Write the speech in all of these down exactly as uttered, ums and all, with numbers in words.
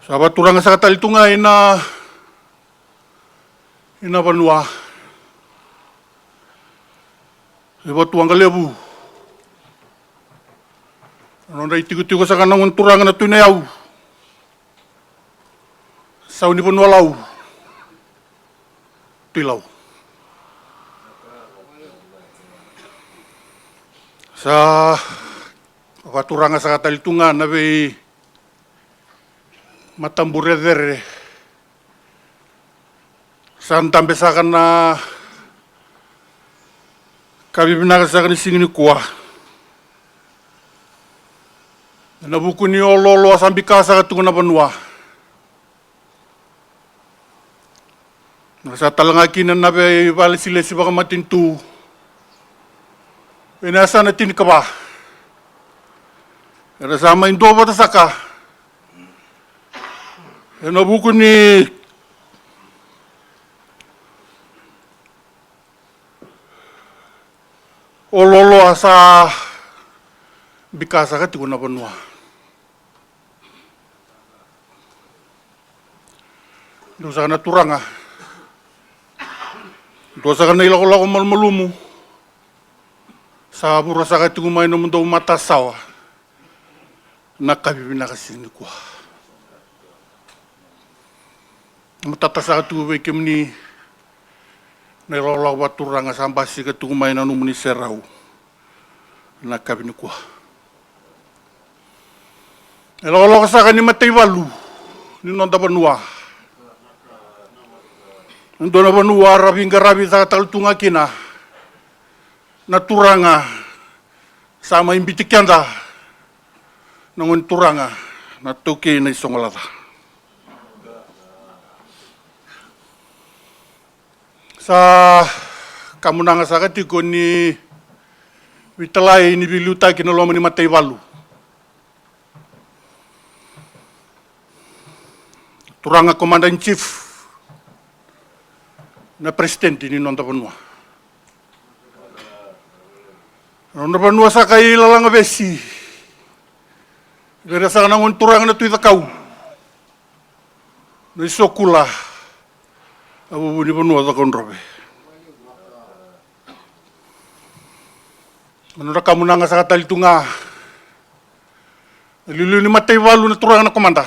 Sa vakaturaga saka tale tu ga ina, ina vanua. I Vatuwaqa Levu. Na nodra itikotiko saka na gone turaga na Tui Nayau. Sau ni Vanua Lau. Tui Lau. Sa vakaturaga saka tale tu ga na vei mataburecere. Sa dabe saka na kavi vinaka saka ni siga nikua. Ena vuku ni oloolo a sa bika saka tu na vanua. Na sa tale ga kina na veivakalesitaki vakamatanitu. Ena yasana tinikava. Era sa mai duavata saka. Ena vuku ni oloolo a sa bika saka tiko na vanua. Dua saka na turaga. Dua saka na ilakolako malumalumu. Sa vura saka tiko mai nomudou matasawa. Na kavi vinaka siga nikua. Matata saka tiko vei kemuni na ilakolako vakaturaga sa basika tiko mai na nomuni serau. Na kavi nikua. E lakolako saka ni mataivalu ni noda vanua. Dua na vanua ra veiqaravi saka tale tu ga kina na turaga sa mai biuti keda na gone turaga na taukei na isogolaca. Sa kamunaga saka tiko ni veitalai ni veiliutaki na loma ni mataivalu. Turaga Commander in Chief, na President ni noda vanua. Noda vanua saka i Lalagavesi. Vei ira saka na gone turaga na Tui Cakau. Na isokula a vuvu ni vanua Cakaudrove. Na nodra kamunaga saka tale tu ga na liuliu ni mataivalu na turaga na komada.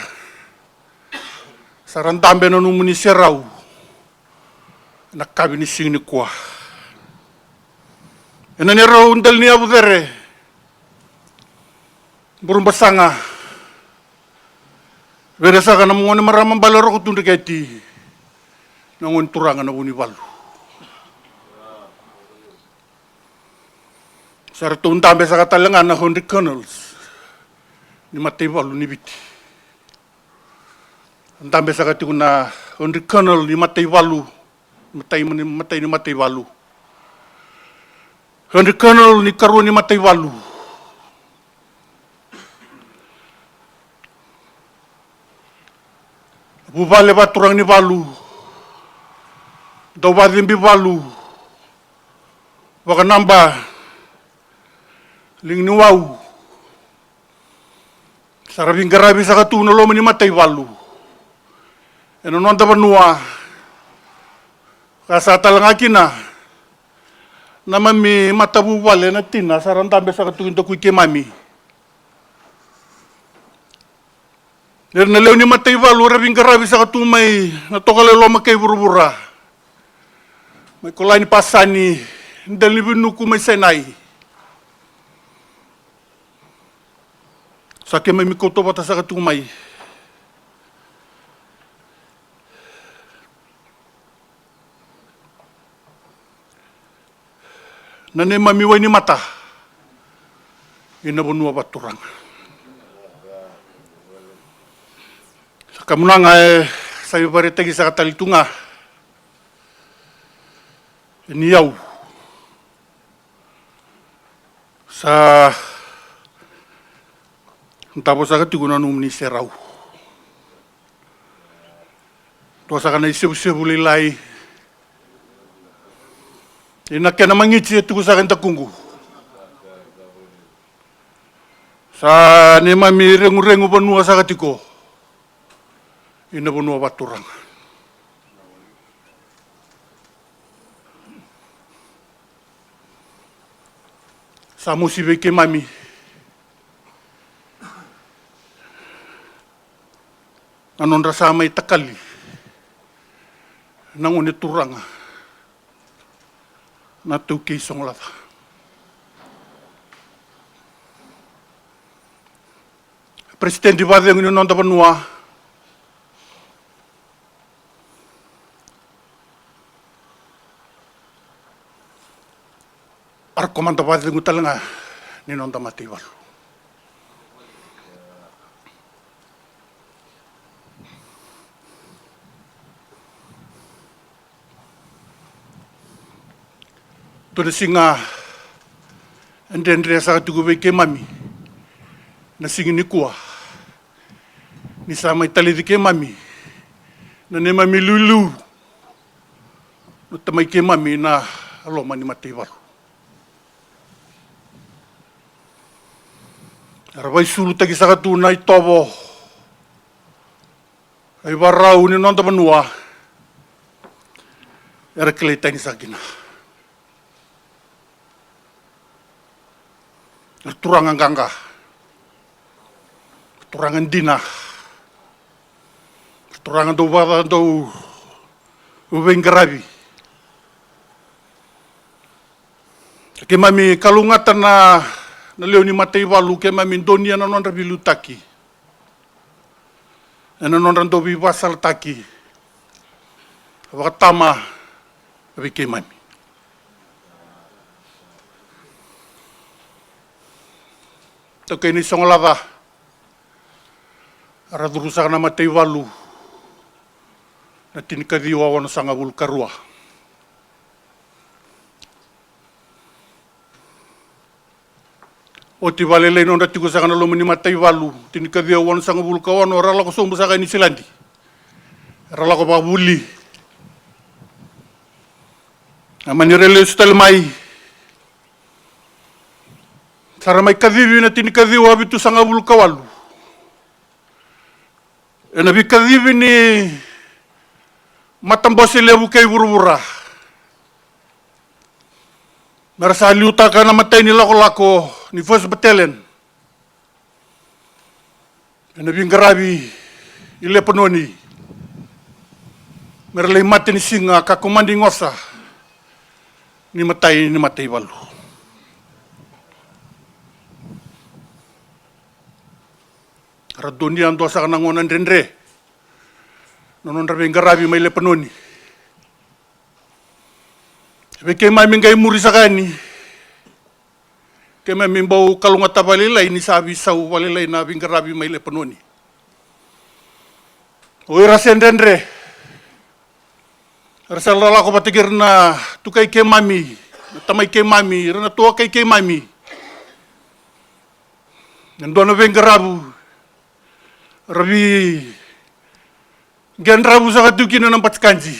Sa ra dabe na nomuni serau na kavi ni siga nikua. Ena neirau dela ni yavu cere, burubasaga vei ira saka na gone marama bale Roko Tudreketi, na gone turaga na Vunivalu. Sa ratou dabe saka tale ga na hundred colonels ni mataivalu ni Viti. Dabe saka tiko na hundred colonel ni mataivalu, matai, matai ni mataivalu. Hundred colonel ni karua ni mataivalu. Vuvale, vaturaga ni valu, dauvakacebi valu, vakanaba, liga ni wau. Sa ra veiqaravi saka tu na loma ni mataivalu ena noda vanua. Ka sa tale ga kina na mami matavuvale na tina sa ra dabe saka tu kina, daku i keimami. Ira na lewe ni mataivalu era veiqaravi saka tu mai na Tokalau i Loma kei vuravura, mai Kolai ni Pasani, dela ni Vinuku, mai Sinai. Sa keimami kauta vata saka tu mai na neimami wainimata ina vanua vaturaga. Sa kamunaga e sa ivakaraitaki saka tale tu ga ni yau sa davo saka tiko na nomuni serau. Dua saka na isevusevu lailai ina kena magiti e tuku saka e dakuqu. Sa neimami reguregu vanua saka tiko. ina vanua vakaturaga. Sa mosi vei keimami na nodra sa mai takali na gone turaga na taukei Sogolaca. Peresitedi vakacegu ni noda vanua, a ra komada vakacegu tale ga ni noda mataivalu. Dua na siga e dredre saka tiko vei keimami na siga nikua, ni sa mai talaici keimami na neimami iliuliu na tamai keimami na loma ni mataivalu. Era vaisulutaki saka tu na itovo, na ivarau ni noda vanua, era kilai tani saka kina. Era turaga qaqa, turaga dina, turaga dau vaka dau veiqaravi. Keimami kalougata na, na lewe ni mataivalu, keimami donuya na nodra veiliutaki ena nodra dau veivakasalataki vakatama vei keimami. Taukei ni Sogolaca, era curu saka na mataivalu na tinikaciwa onosagavulu ka rua. Oti vakalailai nodra tiko saka na loma ni mataivalu, tinikaciwa onosagavulu ka ono, ra lako sobu saka i Niusiladi. Ra lako vakavuli. A mani ra lesu tale mai, sa ra mai kacivi na tinikaciwa vitusagavulu ka walu ena veikacivi ni matabose levu kei vuravura. Mera sa liutaka na imatai ni lakolako ni First Battalion ena veiqaravi i Lepanoni, mera lai matanisiga ka commanding officer ni imatai ni mataivalu. Era donuya dua saka na gauna dredre na nodra veiqaravi mai Lepanoni. Vei keimami qai muri saka yani, keimami bau kalougata vakalailai ni sa veisau vakalailai na veiqaravi mai Lepanoni. O ira se dredre, era sa lako vata kei ira na tukai keimami, na tamai keimami, ira na tuakai keimami. E dua na veiqaravi ra veiqaravi saka tu kina na batikadi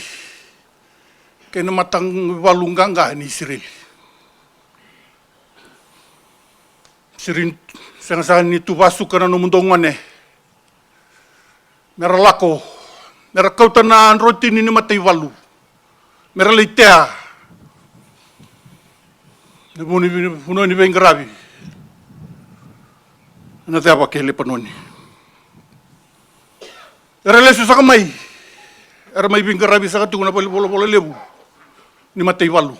kei na mataivalu qaqa ni Isireli. Siri, sega saka ni tu vakasuka na nomudou gone. Mera lako, mera kauta na drotini ni mataivalu, mera lai tea na vanua ni veiqaravi ena ceva kei Lepanoni. Era lesu saka mai, era mai veiqaravi saka tiko na valenivolavola levu ni mataivalu.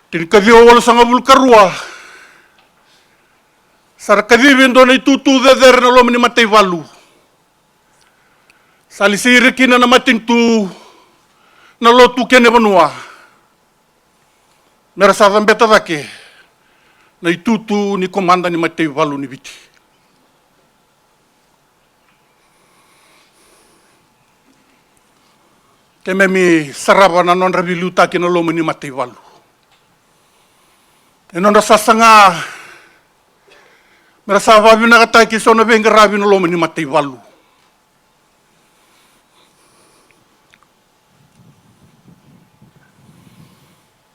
Tinikaciwa walusagavulu ka rua, sa ra kacivi e dua na itutu cecere na loma ni mataivalu. Sa lisei ira kina na matanitu, na lotu kei na vanua, mera sa cabeta cake na itutu ni komada ni mataivalu ni Viti. Keimami sarava na nodra veiliutaki na loma ni mataivalu. E nodra sasaga mera sa vakavinakataki eso na veiqaravi na loma ni mataivalu.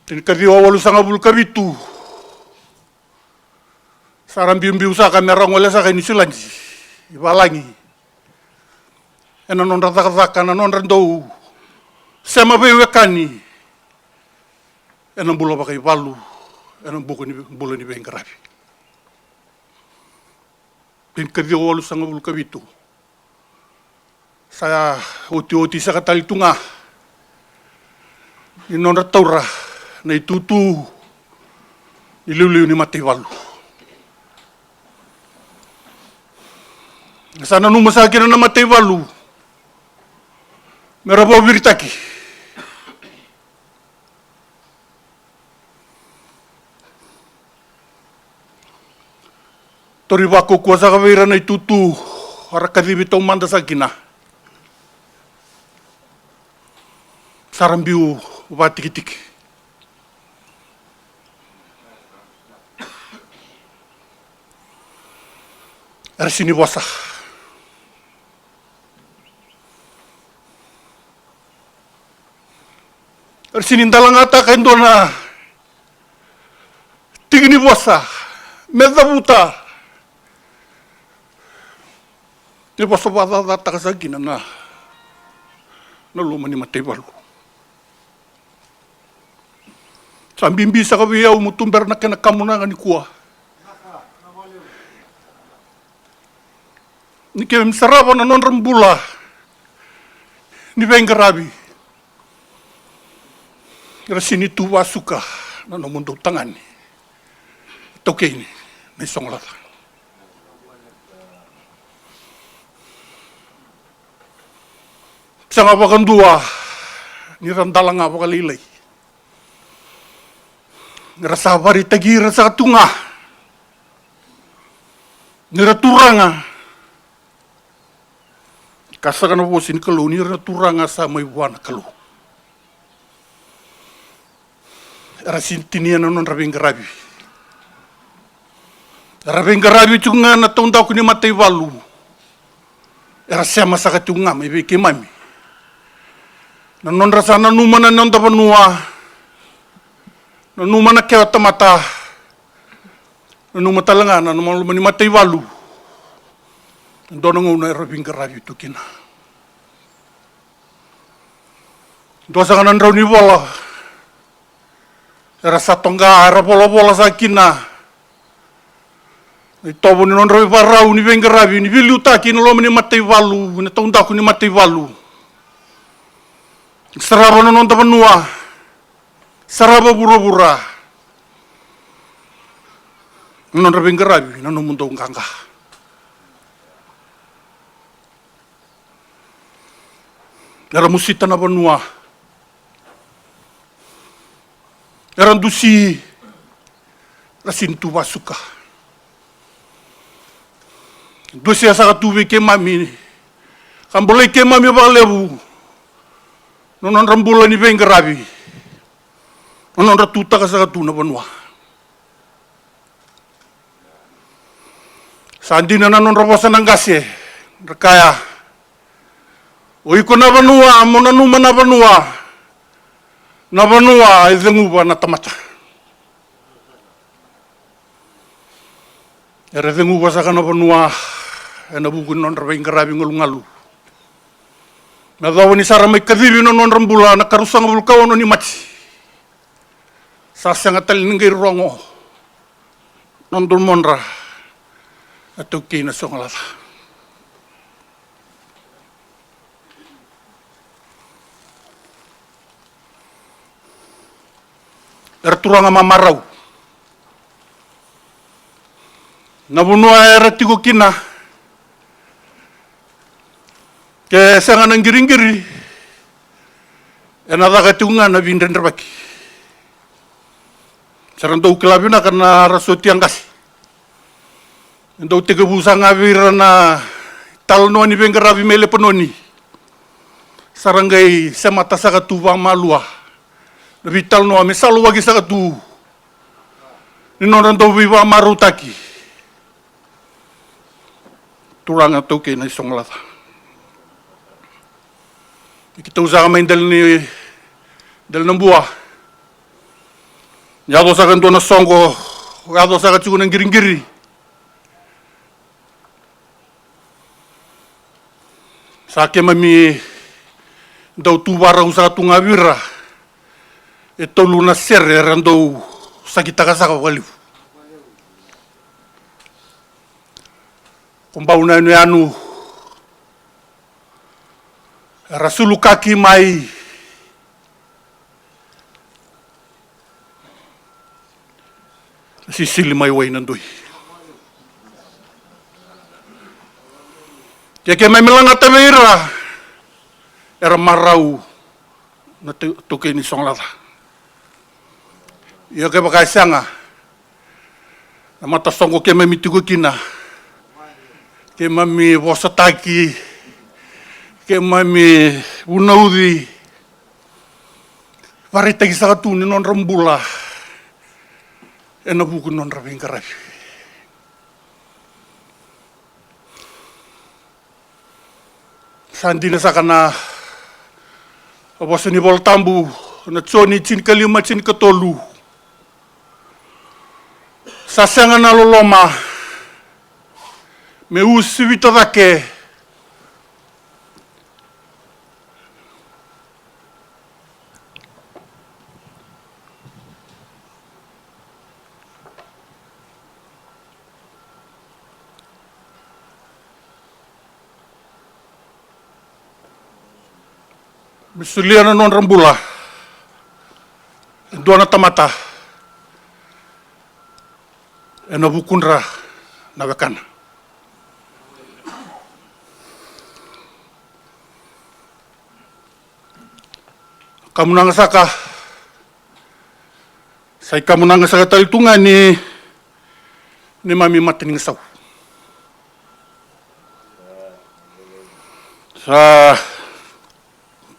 Tinikaciwa walusagavulu ka vitu, sa ra biubiu saka mera gole saka i Niusiladi. i valagi, ena nodra cakacaka, na nodra dau sema veiwekani ena bula vakaivalu, ena buka ni bula ni veiqaravi. Tinikaciwa walusagavulu ka vitu. Sa otioti saka tale tu ga ni nodra taura na itutu ni liuliu ni mataivalu. Sa nanuma saka kina na mataivalu me ra vakaviritaki. Tauri vakaukauwa saka vei ira na itutu era kacivi taumada saka kina. Sa ra biu vakatikitiki. Era sini vosa. Era sini dalagataka e dua na tiki ni vosa me cavuta ni vosa vakacacataka saka kina na, na loma ni mataivalu. Sa bibi saka vei au mo tubera na kena kamunaga nikua. Ni keimami sarava na nodra bula ni veiqaravi, era sini tu vasuka na nomudou tagane, taukei na iSogolaca. Sega vakadua ni ra dalaga vakalailai. Era sa vakaraitaki ira saka tu ga ni ra turaga. Ka saka na vosa ni Kalou ni ra na turaga sa mai vua na Kalou. Era sini tinia na nodra veiqaravi. Era veiqaravi tiko ga na taudaku ni mataivalu. Era sema saka tiko ga mai vei keimami na nodra sa nanuma na noda vanua, nanuma na kewa tamata, nanuma tale ga na noma loma ni mataivalu. E dua na gauna era veiqaravi tu kina. Dua saka na drau ni vola era sa toqa, era volavola saka kina na itovo ni nodra ivakarau ni veiqaravi ni veiliutaki na loma ni mataivalu, na taudaku ni mataivalu. Sarava na noda vanua, sarava vuravura. Na nodra veiqaravi na nomudou qaqa. Era musita na vanua. Era dusi. Era sini tu vasuka. Dusia saka tu vei keimami ka bolei keimami vakalevu na nodra bula ni veiqaravi, na nodra tutaka saka tu na vanua. Sa dina na nodra vosa na qase, ra kaya, o iko na vanua, mo nanuma na vanua, na vanua e ceguva na tamata. Era ceguva saka na vanua ena vuku ni nodra veiqaravi galugalu. Me yacova ni sa ra mai kacivi na nodra bula na ka ruasagavulu ka ono ni Maji, sa sega tale ni qai rogo na domodra na taukei na Sogolaca. Era turaga mamarau. Na vanua era tiko kina, ke sega na qiriqiri, ena caka tiko ga na veidredrevaki. Sa ra dau kila vinaka na ra sotia qase. E dau tekivu saka ga vei ira na italanoa ni veiqaravi mai Lepanoni. Sa ra qai semata saka tu vakamalua na veitalanoa me saluwaki saka tu ni nodra dau veivakamarautaki. Turaga, taukei na iSogolaca. Ni keitou saka mai dela ni, dela na bua, ni yaco saka e dua na soqo, yaco saka tiko na qiriqiri. Sa keimami dau tu varau saka tu ga vei ira e tolu na sere era dau sakitaka saka vakalevu. Ko bau na yanuyanu era sulukaki mai na sisili mai wai na doi. Ke keimami lagata vei ira era marau na tau-, taukei ni sogolaca. Ia kevaka e sega, na matasogo keimami tiko kina, keimami vosataki, keimami vunauci, vakaraitaki saka tu ni nodra bula ena vuku ni nodra veiqaravi. Sa dina saka na vosa ni Vola Tabu, na Joni tinikalima, tinikatolu. Sa sega na loloma me uasivita cake. Me solia na nodra bula e dua na tamata ena vukudra na wekana. Kamunaga saka, sa ikamunaga saka tale tu ga ni neimami mata ni gasau. Sa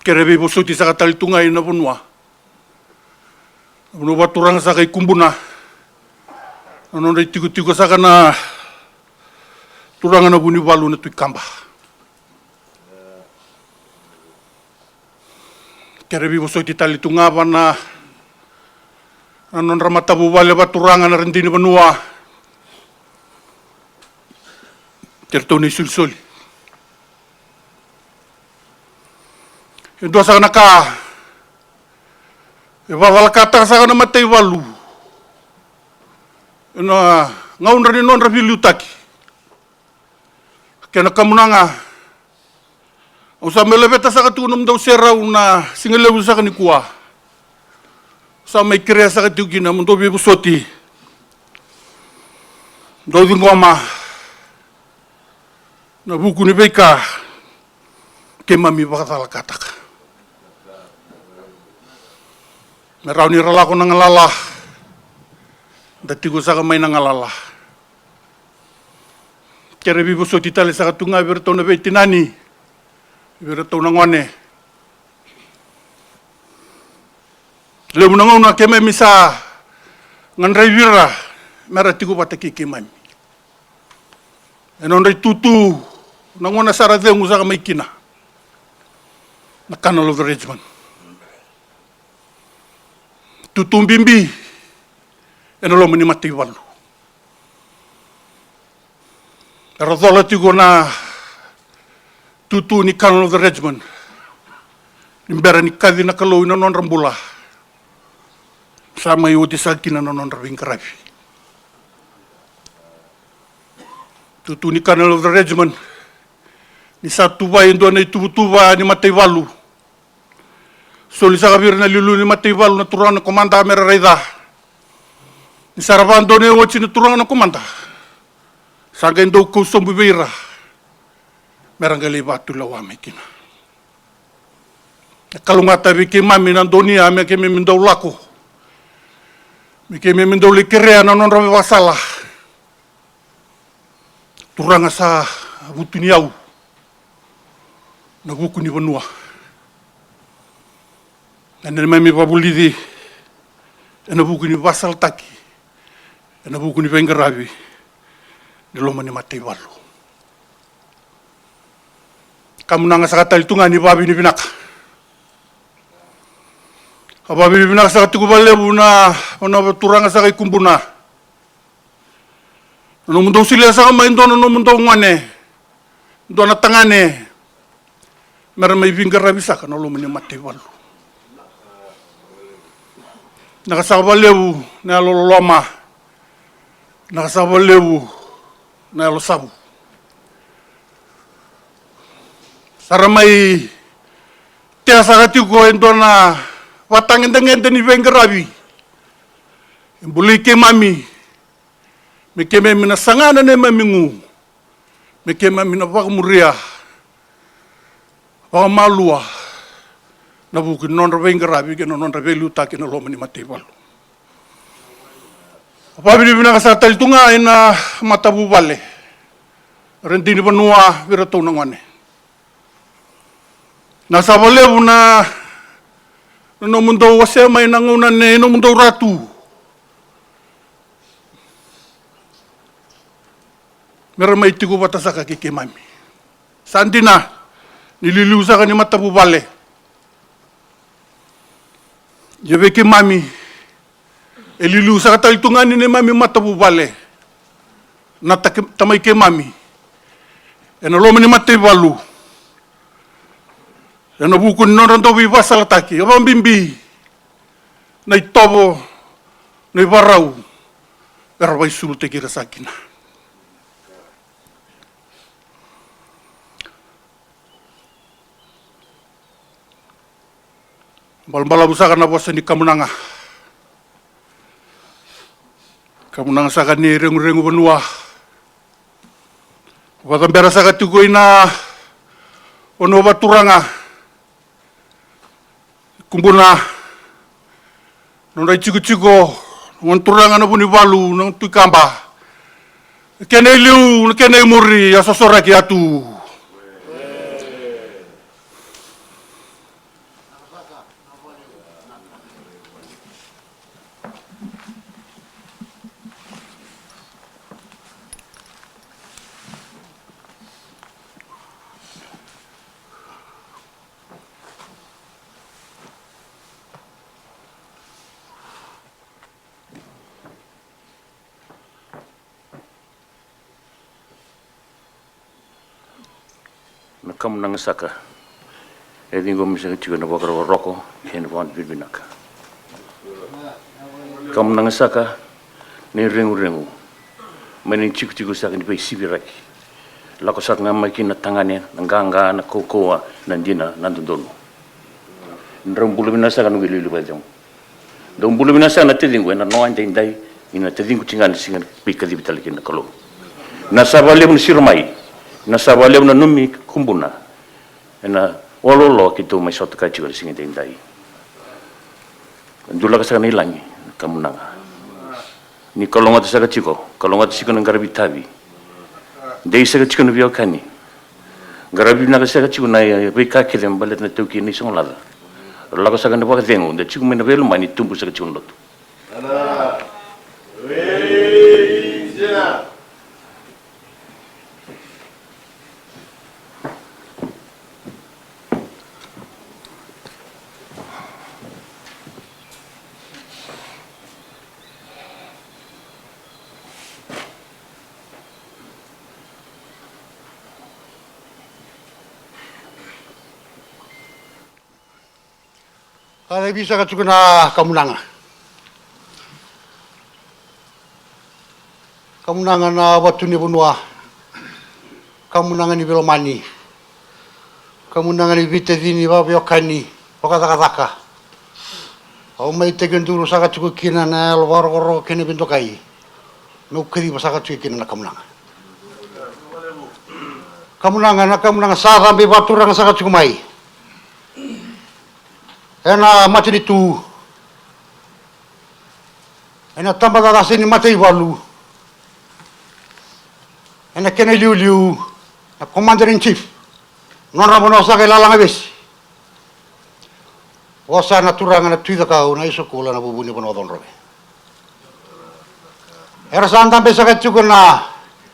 kere veivosoti saka tale tu ga ina vanua, na vanua vakaturaga saka i Kubuna, na nodra itikotiko saka na turaga na Vunivalu na Tui Kaba. Kere veivosoti tale tu ga vana na nodra matavuvale vakaturaga na radini vanua, kei ratou na isolisoli. E dua saka na ka e vakacalakataka saka na mataivalu ena gauna ni nodra veiliutaki. Kena kamunaga, au sa mai laveta saka tiko na nomudou serau na siga levu saka nikua. Sa mai kerea saka tiko kina mo dou veivosoti, dou ciqoma na vuku ni veika keimami vakacalakataka. Me rawa ni ra lako na galala, da tiko saka mai na galala. Kere veivosoti tale saka tu ga vei iratou na veitinani, vei iratou na gone. Levu na gauna keimami sa gadrevi ira me ra tiko vata kei keimami ena nodra itutu, na gauna sa ra cegu saka mai kina na Colonel of the Regiment. Tutu bibi ena loma ni mataivalu. Era cola tiko na tutu ni Colonel of the Regiment ni bera ni kaci na Kalou ina nodra bula. Sa mai oti saka kina na nodra veiqaravi. Tutu ni Colonel of the Regiment, ni sa tuvai e dua na ituvatuva ni mataivalu, soli saka vei ira na iliuliu ni mataivalu na turaga na komada me ra raica. Ni sa ra vakadonui oti na turaga na komada, sa qai dau kau sobu vei ira me ra qai lai vakatulewa mai kina. E kalougata vei keimami na donuya me keimami dau lako, me keimami dau lai kerea na nodra veivakasala. Turaga sa vutuniyau na vuku ni vanua. Ena neimami vakavulici ena vuku ni vakasalataki, ena vuku ni veiqaravi ni loma ni mataivalu. Kamunaga saka tale tu ga ni vavinavinaka. A vavinavinaka saka tiko vakalevu na, na turaga saka i Kubuna. Na nomudou solia saka mai dua na nomudou gone, dua na tagane, me ra mai veiqaravi saka na loma ni mataivalu. Vinaka saka vakalevu na yalololoma, vinaka saka vakalevu na yalosavu. Sa ra mai tea saka tiko e dua na vatagedegede ni veiqaravi e bulai keimami, me keimami na saga na neimami gu, me keimami na vakamuria vakamalua na vuku ni nodra veiqaravi kei na nodra veiliutaki ena loma ni mataivalu. Vakavinavinaka saka tale tu ga ina matavuvale, radini vanua, vei iratou na gone. Vinaka saka vakalevu na, na nomudou wasea mai na gauna nei nomudou ratu me ra mai tiko vata saka kei keimami. Sa dina ni liuliu saka ni matavuvale. Ia vei keimami, e liuliu saka tale tu ga ni neimami matavuvale na ta-, tamai keimami ena loma ni mataivalu, ena vuku ni nodra dau veivakasalataki, e vakabibi na itovo, na ivarau era vakaisulutaki ira saka kina. Balabalavu saka na vosa ni kamunaga. Kamunaga saka ni reguregu vanua. Vakacabera saka tiko ina vanua vakaturaga. Kubuna, nodra itikotiko na gone turaga na Vunivalu, na Tui Kaba. Na kena iliu, na kena imuri, a sosoraki a tu. Na kamunaga saka e ciqomi saka tiko ena vakarokoroko kei na vakavinavinaka. Kamunaga saka na ireguregu mai na itikotiko saka ni veisiviraki. Lako saka ga mai kina na tagane, na qaqa, na kaukauwa, na dina, na dodonu. Drau bula vinaka saka na noqu iliuliu vakacegu. Dou bula vinaka saka na taciqu ena noa edaidai, ni na taciqu tiko ga na siga ni veikacivi tale kina na Kalou. Vinaka saka vakalevu na siro mai, vinaka saka vakalevu na nomu kubuna ena oloolo keitou mai sota ka tiko ena siga edaidai. Dulaka saka na ilagi na kamunaga. Ni kalougata saka tiko, kalougata tiko na qaravi tavi. Dei saka tiko na veiwekani. Qaravi vinaka saka tiko na veika kece me baleta na taukei na isogo laca. Lako saka na vakacegu, da tiko mai na veilomani, tubu saka tiko na lotu. Kacivi saka tiko na kamunaga. Kamunaga na vatu ni vanua. Kamunaga ni veilomani. Kamunaga ni veitacini, vakaveiwekani, vakacakacaka. Au mai tekiduru saka tiko kina na yalo vakarokoroko kei na veidokai. Meu kaciva saka tiko kina na kamunaga. Kamunaga, na kamunaga sa cabe vakaturaga saka tiko mai ena matanitu, ena tabacakacaka ni mataivalu, ena kena iliuliu na Commander in Chief, nodra vanua saka i Lalagavesi. Vosa na turaga na Tui Cakau, na Isokula, na vuvu ni vanua Codrove. Era sa dabe saka tiko na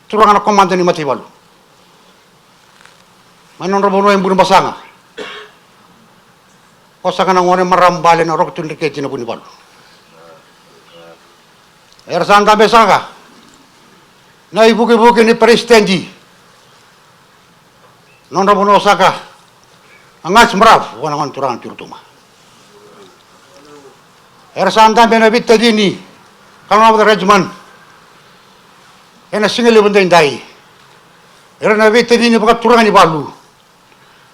turaga na komada ni mataivalu mai na nodra vanua e Burebasaga. Vosa ga na gone marama bale na Roko Tui Dreketi, na Vunivalu. Era sa dabe saka na ivukevuke ni peresitedi, nodra vanua saka A gasi maravu vua na gone turaga na Tui Rotuma. Era sa dabe na veitacini, Kalanavu Regiment, ena siga levu daidai. Era na veitacini vakaturaga ni valu.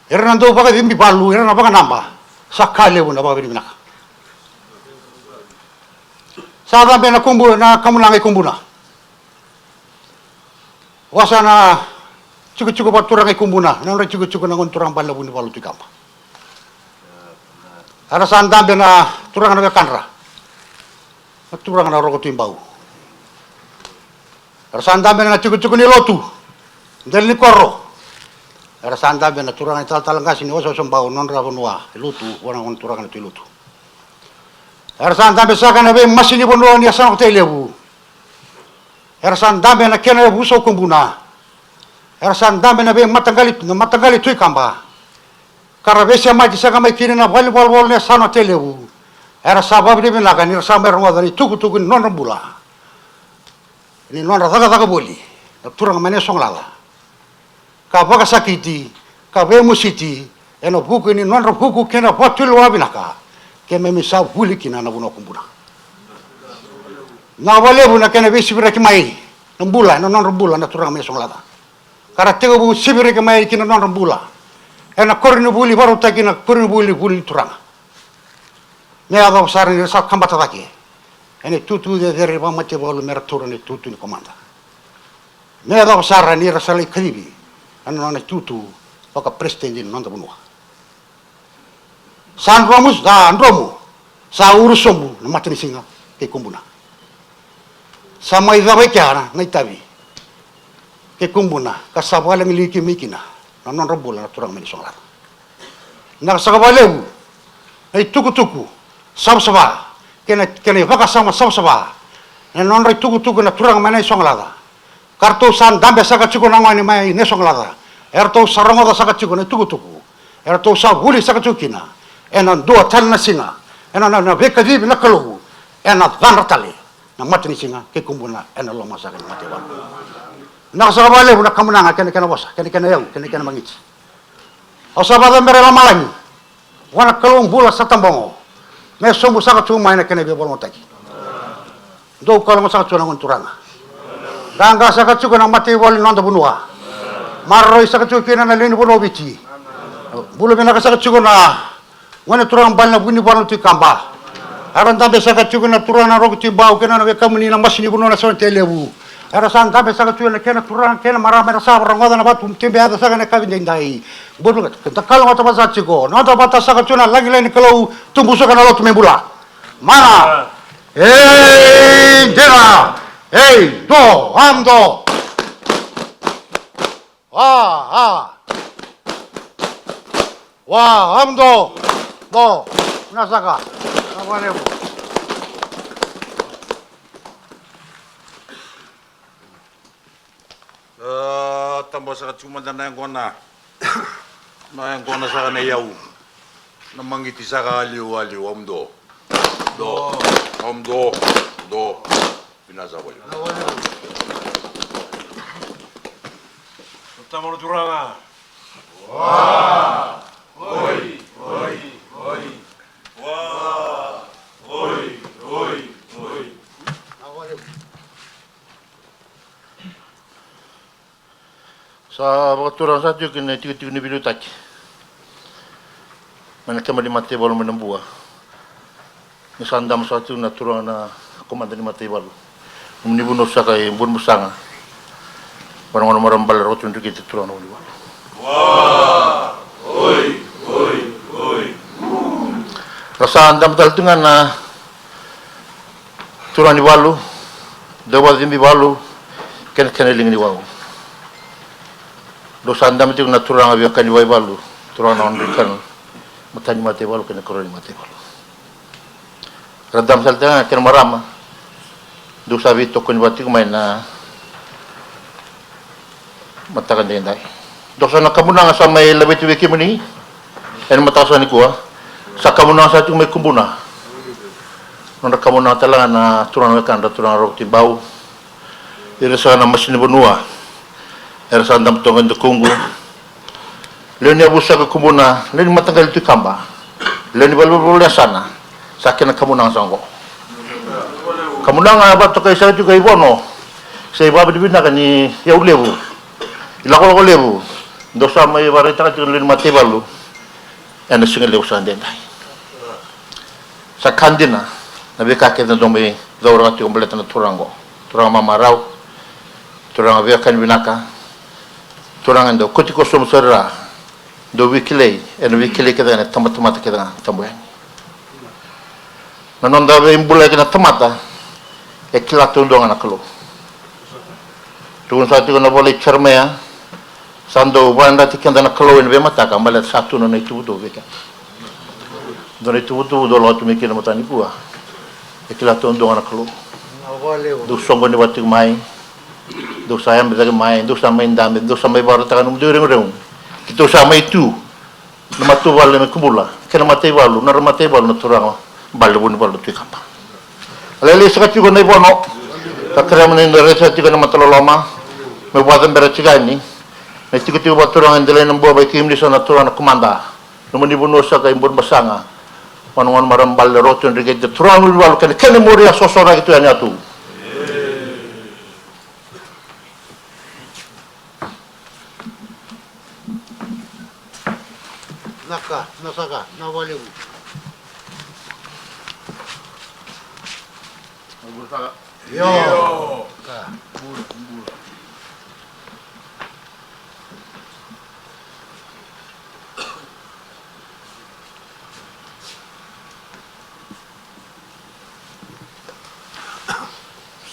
Era na dau vakacibi valu, era na vakanaba. Sa ka levu na vakavinavinaka. Sa cabe na Kubu, na kamunaga i Kubuna. Vosa na tikotiko vakaturaga i Kubuna, na nodra tikotiko na gone turaga bale na Vunivalu Tui Kaba. Era sa dabe na turaga na wekadra, na turaga na Roko Tui Bau. Era sa dabe na tikotiko ni lotu, dela ni koro. Era sa dabe na turaga ni talatala qase ni wasewase bau, nodra vanua e lotu, vua na gone turaga na Tui Lotu. Era sa dabe saka na veimasini vanua ni yasana ko Tailevu. Era sa dabe na kena yavusa o Kubuna. Era sa dabe na veimataqali, na mataqali Tui Kaba. Ka ra veisemati saka mai kina na valenivolavola ni yasana o Tailevu. Era sa vakavinavinaka ni ra sa mai rogoca na itukutuku ni nodra bula, ni nodra cakacaka voli na turaga mai Naisogolaca, ka vakasakiti, ka veimositi ena vuku ni nodra vuku kei na vakatulewa vinaka, keimami sa vuli kina na vanua o Kubuna. Na vakalevu na kena veisiviraki mai na bula, ena nodra bula na turaga mai Naisogolaca. Ka ra tekivu siviraki mai kina nodra bula ena koronivuli vakarautaki na koronivuli, vuli ni turaga. Me yacova sara ni ra sa kabata cake ena itutu cecere ni vakamataivalu me ra taura na itutu ni komada. Me yacova sara ni ra sa lai kacivi ena nona itutu vakaperesitedi ni noda vanua. Sa dromu, sa dromu, sa uru sobu na matanisiga kei Kubuna. Sa mai cava i kea na itavi kei Kubuna, ka sa vakalagilagi mai kina na nodra bula na turaga mai Naisogolaca. Na ka saka vakalevu na itukutuku savasava kei na, kei na ivakasama savasava ena nodra itukutuku na turaga mai Naisogolaca. Ka ratou sa dabe saka tiko na gone mai Naisogolaca, eratou sa rogoca saka tiko na itukutuku, eratou sa vuli saka tiko kina ena dua tale na siga, ena, na, na veikacivi na Kalou, ena cadra tale na matanisiga kei Kubuna ena loma saka ni mataivalu. Na ka saka vakalevu na kamunaga kei na kena vosa, kei na kena yau, kei na kena magiti. Au sa vakacabera e lomalagi vua na Kalou bula sa tabogo me sobu saka tu mai na kena veivakalogotaki. Dou kalougata saka tu na gone turaga. Qaqa saka tiko na mataivalu ni noda vanua. Maroroi saka tiko kina na lewe ni vanua o Viti. Bula vinaka saka tiko na gone turaga bale na Vunivalu Tui Kaba. Era dabe saka tiko na turaga na Roko Tui Bau kei na nona veikamuni na masi ni vanua na Sawa Tailevu. Era sa dabe saka tiko na kena turaga kei na marama, era sa rogoca na vatu tebe yaca saka na kavi daidai. Bula vinaka, da kalougata vata saka tiko, noda vata saka tiko na lagilagi ni Kalou, tubu saka na lotu me bula. Mana. Ei dina. Ei do, am do. Wa, a. Wa, am do. Do. Na saka. Na vanevu. A, taba saka tiko mada na yaqona. Na yaqona saka na iyau. Na magiti saka a liu, a liu, am do. Do. Am do. Do. Vinaka saka valevu. Tama na turaga. Wa. Oi, oi, oi. Wa. Oi, oi, oi. Sa vakaturaga saka tiko kina na itikotiko ni veiliutaki mai na keba ni mataivalu mai Nabua. Ni sa dabe saka tiko na turaga na komada ni mataivalu. Nomuni vanua saka e Burebasaga. Vua na gone marama bale Roko Tui Dreketi, turaga na Vunivalu. Wa, oi, oi, oi. Ra sa dabe tale tu ga na turaga ni valu, dauvakacibi valu, kei na kena liga ni wau. Dou sa dabe tiko na turaga veiwekani vakaivalu, turaga na Wanadraikana, matani mataivalu kei na karua ni mataivalu. Ra dabe tale tiko ga na kena marama, dou sa veitokoni vata tiko mai na mataka daidai. Dou sa na kamunaga sa mai laveti vei kemuni ena mataka sa nikua. Sa kamunaga sa tiko mai Kubuna. Nodra kamunaga tale ga na turaga na wekadra, turaga Roko Tui Bau. Ira saka na masi ni vanua era sa dabe toka e dakuqu. Lewe ni yavusa ka Kubuna, lewe ni mataqali Tui Kaba, lewe ni valenivolavola ni yasana, sa kena kamunaga sa oqo. Kamunaga vakatokai saka tiko i Vono, se ivakavinavinaka ni yau levu, ilakolako levu, dou sa mai vakaraitaka tiko na lewe ni mataivalu ena siga levu sa daidai. Sa ka dina na veika kece dou mai cauraka tiko baleta na turaga oqo. Turaga mamarau, turaga veiwekani vinaka, turaga dau koti koso sobu sara, dou veikilai ena veikilai kece ga na tabatamata kece ga tabu yani. Na noda veibula kei na tamata e kila taudua ga na Kalou. Tukuna saka tiko na vola i Jeremaia, sa dau vakayadrati keda na Kalou ena veimataka baleta sa tu na nona ituvatuva vei keda. Dua na ituvatuva dau lako tu mai kina mataka nikua. E kila taudua ga na Kalou. Dou soqoni vata tiko mai, dou sa yabe cake mai, dou sa mai dabe, dou sa mai vakarautaka na nomudou ireguregu. Keitou sa mai tu na matavuvale mai Kubula kei na mataivalu, na nodra mataivalu na turaga bale na vunivalu na Tui Kaba. Lailai saka tiko na i Vono. Sa kerea mo ni da raica tiko na mataloloma meu vakacabera tiko yani na itikotiko vakaturaga e Delainabua vei kemuni saka na turaga na komada. Nomuni vanua saka i Burebasaga, vua na gone marama bale Roko Tui Dreketi, turaga na vunivalu kei na kena muri a sosoraki tu yani a tu. Naka, na saka, na valevu. Io. Ka.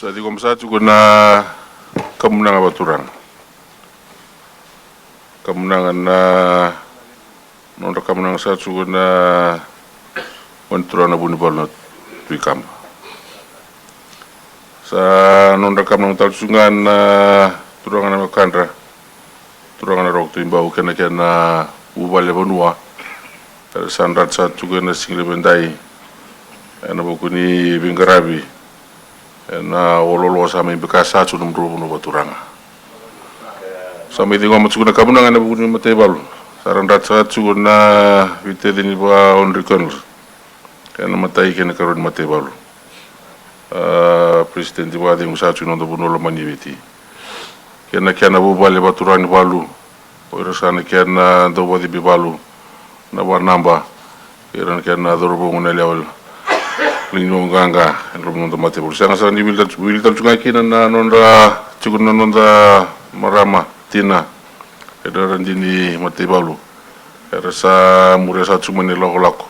Sa ciqoma sa tiko na kamunaga vakaturaga. Kamunaga na nodra kamunaga sa tiko na gone turaga na vunivalu na Tui Kaba. Sa nodra kamunaga tale tiko ga na turaga na wekadra, turaga na Roko Tui Bau kei na kena vuvale vanua. Era sa drati sa tiko ena siga levu edai ena vuku ni veiqaravi ena oloolo sa mai beka sa tiko na nomudrau vanua vakaturaga. Sa mai ciqoma tiko na kamunaga ena vuku ni mataivalu. Sa ra drati sa tiko na veitacini vakaodrikona ena matai kei na ikarua ni mataivalu. A, President vakacegu sa tiko na noda vanua lomani e Viti. Kei na kena vuvale vakaturaga ni valu, o ira saka na kena dau vakacibi valu, na vakanaba, kei ira na kena cauravou, goneyalewa, lewe ni waqaqa ena loma ni noda mataivalu. Sega saka ni wili tale, wili tale tu ga kina na noda, tiko na noda marama, tina, ena radini mataivalu. Era sa muria saka tu mai na ilakolako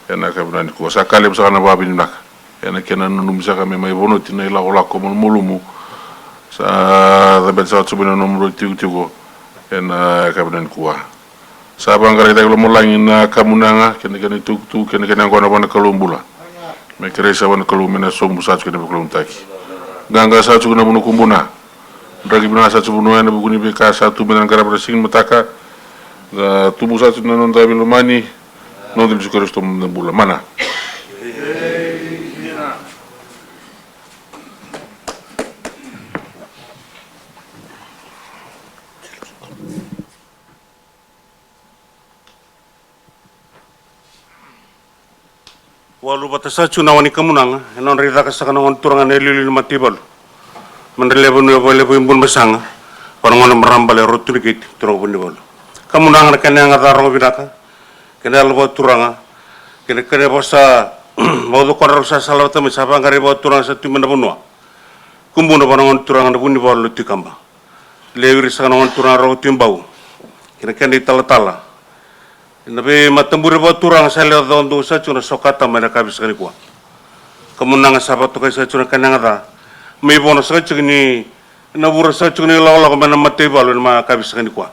ena yakavi nikua. Sa ka levu saka na vakavinavinaka ena kena nanumi saka me mai vonoti na ilakolako malumalumu. Sa cabeta saka tu mai na nomudrau itikotiko ena yakavi nikua. Sa vaqarai cake lomalagi na kamunaga kei na kena itukutuku kei na kena yaqona vua na Kalou bula. Me kerei saka vua na Kalou me na sobu saka tiko ena veikalou ni taki. Qaqa saka tiko na vanua Kubuna. Draki vinaka saka tiko vanua ena vuku ni veika sa tu mai na qaravi ena siga ni mataka. Da tubu saka tiko na noda veilomani. Noda Jisu Karisito na bula mana. Walu vata sa tu na wani kamunaga ena nodra icaka saka na gone turaga na iliuliu ni mataivalu. Madra levu ni vale vei Burebasaga, vua na gone marama bale Roko Tui Dreketi, turaga vunivalu. Kamunaga na kena yaga ca rogo vinaka, kena yalo vakaturaga, kena kena vosa vakacokora rau sa sala vata mai sa vaqarai vakaturaga sa tu mai na vanua. Kubuna vua na gone turaga na vunivalu na Tui Kaba. Lewe ira saka na gone turaga Roko Tui Bau kei na kena italatala. Na veimatabure vakaturaga sa lewe ca dou sa tiko na sokata mai na kavi saka nikua. Kamunaga sa vakatokai saka tiko na kena yaga ca. Mai Vono saka tiko ni na vura saka tiko na ilakolako mai na mataivalu ena makavi saka nikua.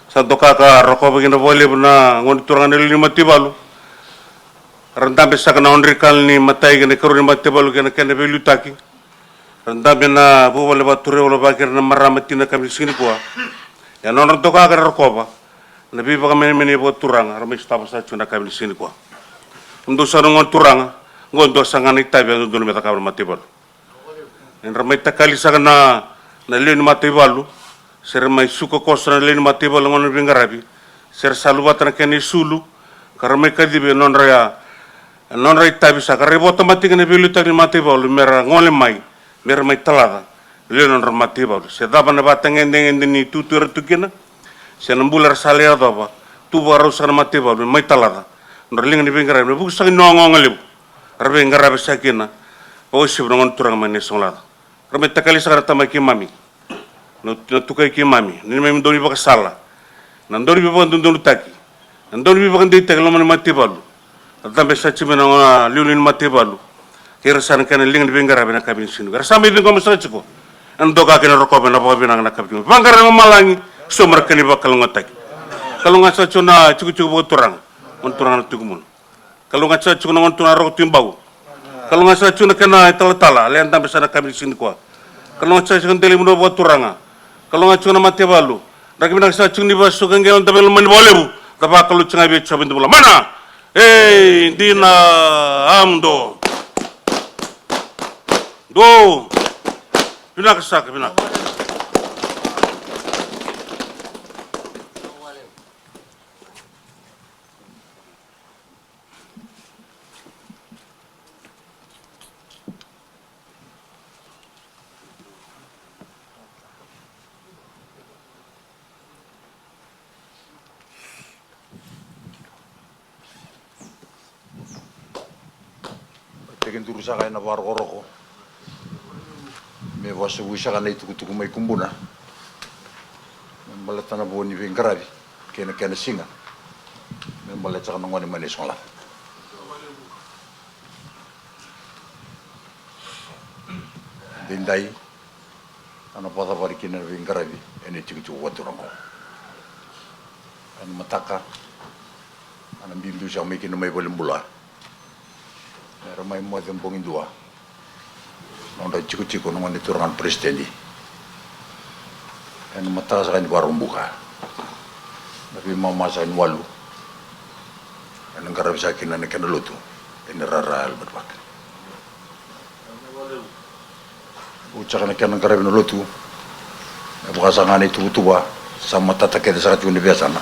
Sa doka ka rokova kina vakalevu na gone turaga na iliuliu ni mataivalu. Ra dabe saka na odrikala ni matai kei na ikarua ni mataivalu kei na kena veiliutaki. Ra dabe na vuvale vakaturaga, vaka kei ira na marama tina na yakavi ni siga nikua. Ia na nodra doka ka ra rokova na veivakamenemenei vakaturaga, ra mai sotava saka tiko na yakavi ni siga nikua. Nomudou saka na gone turaga, oqo dua saka ga na itavi e dodonu me cakava na mataivalu. Era mai takali saka na, na lewe ni mataivalu, se ra mai suka koso na lewe ni mataivalu na gauna ni veiqaravi. Se ra sa luvata na kena isulu ka ra mai kacivi e nodra, e nodra itavi sa ka ra ivota mati kina veiliutaki ni mataivalu me ra gole mai, me ra mai talaca lewe nodra mataivalu. Se cava na vatagedegede ni tutu era tu kina, se na bula era sa lai yacova, tu vakarau saka na mataivalu me mai talaca nodra liga ni veiqaravi na vuku saka ni ogaoga levu ra veiqaravi saka kina. Vakauasivi na gone turaga mai na isogolaca. Ra mai takali saka na tamai keimami, na, na tukai keimami, na neimami dau ni vakasala, na dau ni veivakadodonutaki, na dau ni veivakadeitaki loma ni mataivalu. Na cabe sa tiko mai na gona liuliu ni mataivalu kei ira sa na kena liga ni veiqaravi na kavi ni siga. Era sa mai ciqoma saka tiko ena doka kei na rokova ena vakavinaka na kavi ni siga. Vaqara na lomalagi, sauma na kena ivakalougatataki. Kalougata saka tiko na tikotiko vakaturaga, gone turaga na Tui Kumuna. Kalougata saka tiko na gone turaga Roko Tui Bau. Kalougata saka tiko na kena italatala, Lea Dabe sa na kavi ni siga nikua. Kalougata saka tiko na dela i vanua vakaturaga. Kalougata tiko na mataivalu. Draki vinaka saka tiko ni vasuka qela da veilomani vakalevu. Da vakalou tiko ga vei Jiova i Dubula. Mana! Ei, dina, amdo. Do. Vinaka saka, vinaka. Tekiduru saka ena vakarokoroko me vakasavui saka na itukutuku mai Kubuna me baleta na vo ni veiqaravi kei na kena siga me baleta saka na gone mai na isogolaca. Daidai, a na vakacavari kina na veiqaravi ena itikotiko vakaturaga oqo. Ena mataka, a na biubiu saka mai kina mai valenibula me ra mai moce bogi dua na nodra itikotiko na gone turaga na peresitedi. Ena mataka saka ni Vakaraubuka, na veimama saka ni walu, ena qaravi saka kina na kena lotu ena rara yalo matavaka. Oti saka na kena qaravi na lotu, me vaka saka ga na ituvatuva, sa matata kece saka tiko na veiyasana.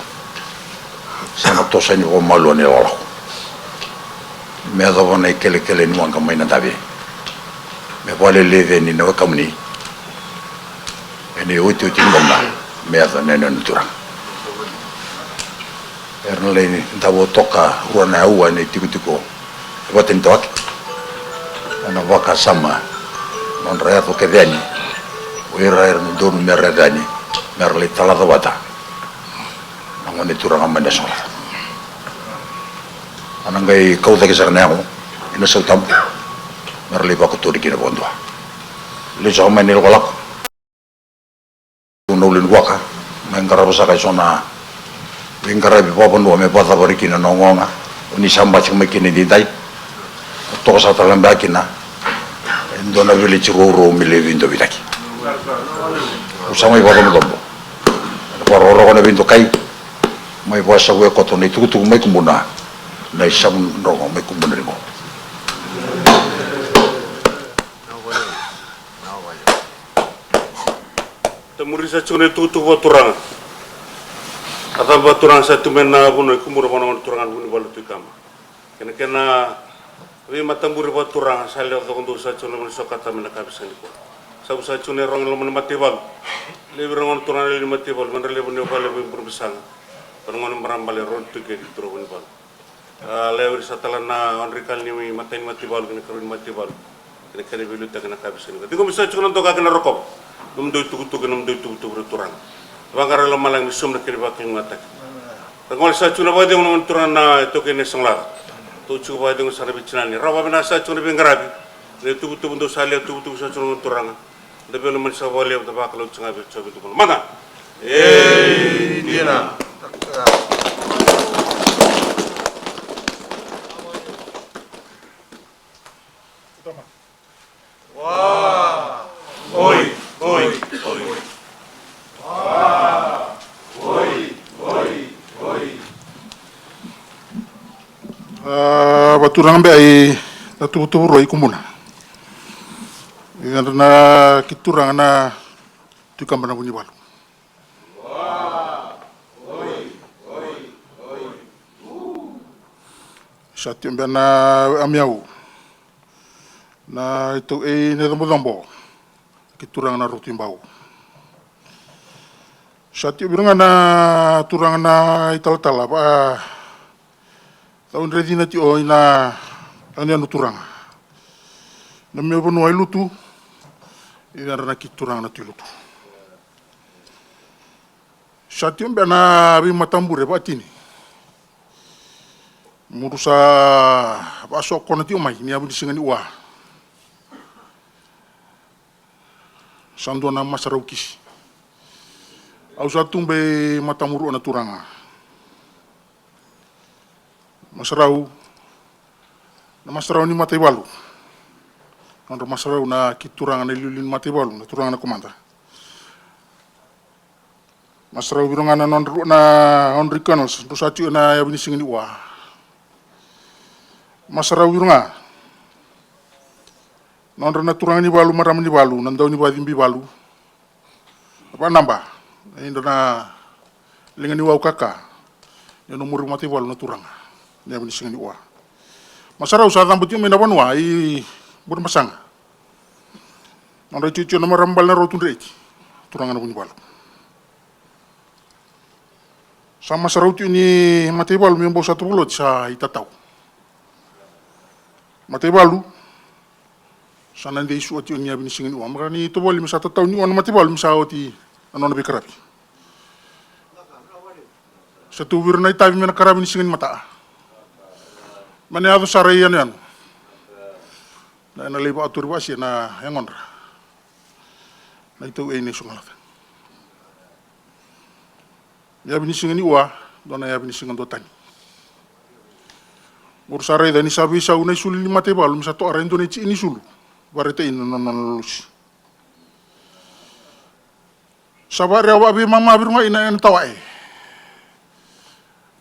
Sa na toso yani vakamalua na ilakolako me yacova na ikelekele ni waqa mai Nadave, me vakaleleci yani na wekamuni ena iotioti ni gauna me yaco na yanuyanu ni Turaga. Era na lai davo toka rua na aua ena itikotiko e Vatanitawake. Ena vakasama na nodra yaco kece yani o ira era dodonu me ra yaco yani me ra lai talaca vata na gone turaga mai na isogolaca. A na qai kau cake saka na yago ina Sautabu me ra lai vakatori kina vakadua. Lesu saka mai na ilakolako. Na ulu ni vuaka me qarava saka eso na veiqaravi vakavanua me vakacavari kina na ogaoga o ni sa basika mai kina edaidai. Toka saka tale ga beka kina e dua na village rourou me levu i Dovitaki. Au sa mai vakacobocobo ena vakarokoroko na veidokai, mai vakasavuya koto na itukutuku mai Kubuna, na isavu drogo mai Kubuna ni qo. Tamuri sa tiko na itukutuku vakaturaga. A cava vakaturaga sa tu mai na vanua i Kubuna, vanua na turaga na Vunivalu Tui Kaba kei na kena veimataburi vakaturaga sa lewe cokadou sa tiko na vanua ni sokata mai na kavi sa nikua. Sa vu sa tiko na irogo ni loma ni mataivalu. Levu ira gone turaga na lewe ni mataivalu, me dra levu ni vakalevu i Burebasaga. Ko na gone marama bale rau na tu kei na turaga Vunivalu. A, laivi ira sa tala na odrikali ni matai ni mataivalu kei na karua ni mataivalu kei na kena veiliutaki na kavi sa nikua. Ciqomi sa tiko na doka kei na rokova. Nomudou itukutuku, nomudou ituvatuva ira turaga. Vaqara lomalagi me sauma na kena vakalougatataki. Ra gole sa tiko na vakacegu na gone turaga na itaukei ni isogolaca. Tou tiko vakacegu sara na veitinani. Rawa vinaka sa tiko na veiqaravi. Na ituvatuva dou sa lewe tuvatuva sa tiko na gone turaga. Da veilomani saka vakalevu, da vakalou tiko ga vei Jiova e dua na gauna. Mada. Ei, dina. Wa. Oi, oi, oi. Wa. Oi, oi, oi. A, vaturaga beka i na tuvatuva rua i Kubuna. Ia na kei turaga na Tui Kaba na Vunivalu. Sa tio beka na Amiau, na iTau Ei na iCobocobo, kei turaga na Rokotui Bau. Sa tio vei ira ga na turaga na italatala, va, cau dre cina tio ina yanuyanu turaga. Na me vanua i Lutu, i cedra na kei turaga na Tui Lutu. Sa tio beka na veimatabure vakatini. Muru sa vasokona tio mai ni yavu ni siga ni ua. Sa dua na masarau kisi. Au sa tu beka i matamuru na turaga. Masarau, na masarau ni mataivalu. Nodra masarau na kei turaga na iliuliu ni mataivalu, na turaga na komada. Masarau vei ira ga na nodra, na nodra i colonels, dou sa tio ena yavu ni siga ni ua. Masarau vei ira ga na nodra na turaga ni valu, marama ni valu, na dau ni vacibi valu. Vanaba, e dua na liga ni wau kaka, ni na muri mataivalu na turaga, ni yavu ni siga ni ua. Masarau sa cabo tio mai na vanua i Burebasaga. Nodra i tio na marama bale na Roko Tudre Iti, turaga na Vunivalu. Sa masarau tio ni mataivalu me bau sa tovoloti sa itatau. Mataivalu, sa na dei sua tio ni yavu ni siga ni ua. Maka ni tovolei me sa tatau ni ua na mataivalu me sa oti na nona veikaravi. Sa tu vei ira na itavi me na karavi ni siga ni mata. Me na yaco sara i yanuyanu. Na, ena lai vakaturi vakasia na yagodra. Na iTau Ei na iSogolaca. Yavu ni siga ni ua, dua na yavu ni siga duatani. Muru sa raica ni sa veisau na isulu ni mataivalu, me sa toka e dua na iti ni sulu. Varetei na nona lolosi. Sa varewa vakaveimama vei ira ga ina, ena tawa e.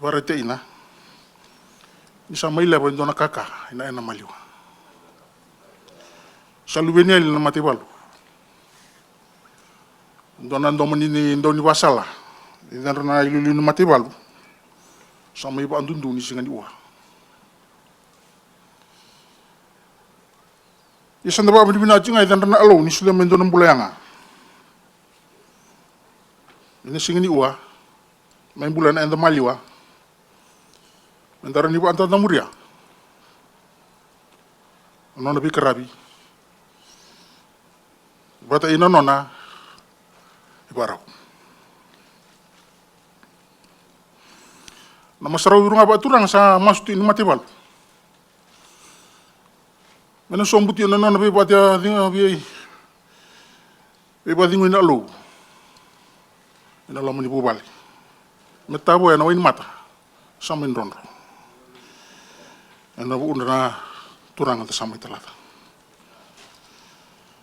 Varetei na. Ni sa mai leva e dua na kaka, ina, ena maliwa. Sa luve ni yali na mataivalu. Dua na domo ni, ni dau ni vasala. I cedra na iliuliu ni mataivalu. Sa mai vakadudu ni siga ni ua. Ia sa da vakavinavinaka tiko ga i cedra na Alou ni sucu mai dua na bula yaga. Ena siga ni ua, mai bula ena eda maliwa. Me da rawa ni vakadadamuria na nona veikaravi. Vata ina nona ivakarau. Na masarau vei ira ga vakaturaga sa masu tio ni mataivalu. Me na sobu tio na nona veivakacegui, vei, veivakacegui na Alou. Ena loma ni vuvale. Me tavoya na wainimata. Sa mai drodro. Ena vuku na turaga da sa mai talaca.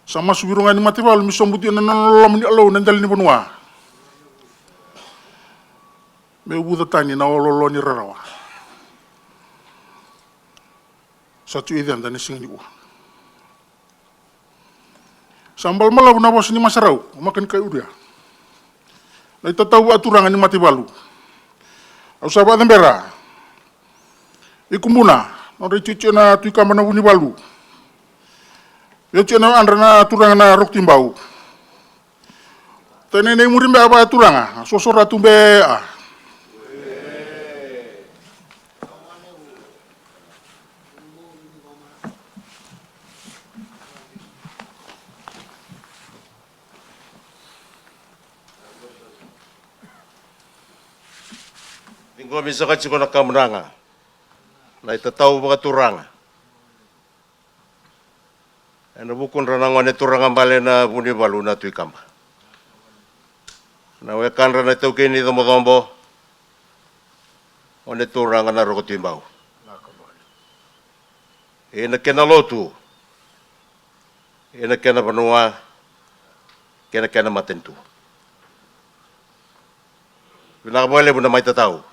Sa masu vei ira ga ni mataivalu me sobu tio na nona loloma ni Alou na dela ni vanua. Me uvuca tani na oloolo ni rarawa. Sa tio i ceda na siga ni ua. Sa balabalavu na vosa ni masarau, o Maka ni Kai Uria. Na itatau vakaturaga ni mataivalu. Au sa vakacabera. I Kubuna, nodra i tio na Tui Kaba na Vunivalu. Io tio na yadra na turaga na Roko Tui Bau. Tani na i muri beka vakaturaga, sosora tu beka. Ciqomi saka tiko na kamunaga, na itatau vakaturaga. Ena vukudra na gone turaga bale na Vunivalu na Tui Kaba. Na wekadra na taukei ni Cobocobo, gone turaga na Roko Tui Bau. Ena kena lotu, ena kena vanua, kei na kena matanitu. Vinaka vakalevu na mai tatau.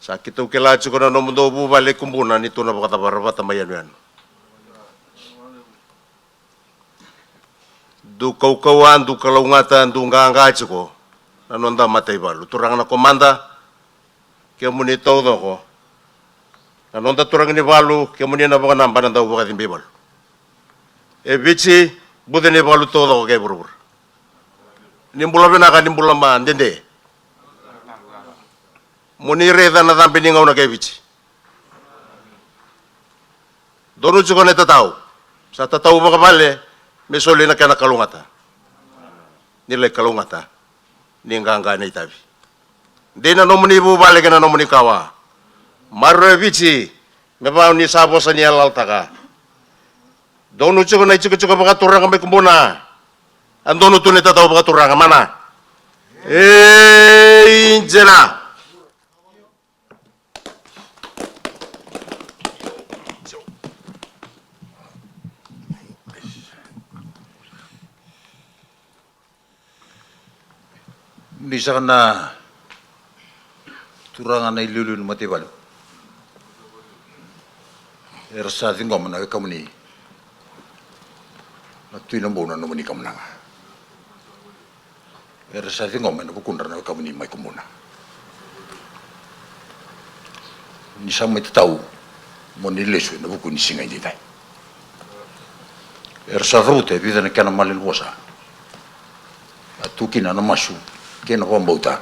Sa keitou kila tiko na nomudou vuvale i Kubuna ni tu na vakacavara vata mai yanuyanu. Dou kaukauwa, dou kalougata, dou qaqa tiko na noda mataivalu. Turaga na komada, Kemuni taucoko na noda turaga ni valu, kemuni na vakanaba na dau vakacibai valu. E Viti, buca ni valu taucoko kei vuravura. Ni bula vinaka, ni bula ma dede. Mo ni raica na cabe ni gauna kei Viti. Donu tiko na itatau. Sa tatau vakavale me soli na kena kalougata. Ni lai kalougata. Ni qaqa na itavi. Dei na nomuni vuvale kei na nomuni kawa. Maroroi Viti, me vaka ni sa vosa ni yaloyalotaka. Donu tiko na itikotiko vakaturaga mai Kubuna. A donu tu na itatau vakaturaga, mana. Ei, dina. Ni saka na turaga na iliuliu ni mataivalu. Era sa ciqoma na wekamuni na Tui Nabou na nomuni kamunaga. Era sa ciqoma ena vukudra na wekamuni mai Kubuna. Ni sa mai tatau mo ni lesu ena vuku ni siga edaidai. Era sa cavuta e vica na kena malanivosa. A tu kina na masu kei na vakabauta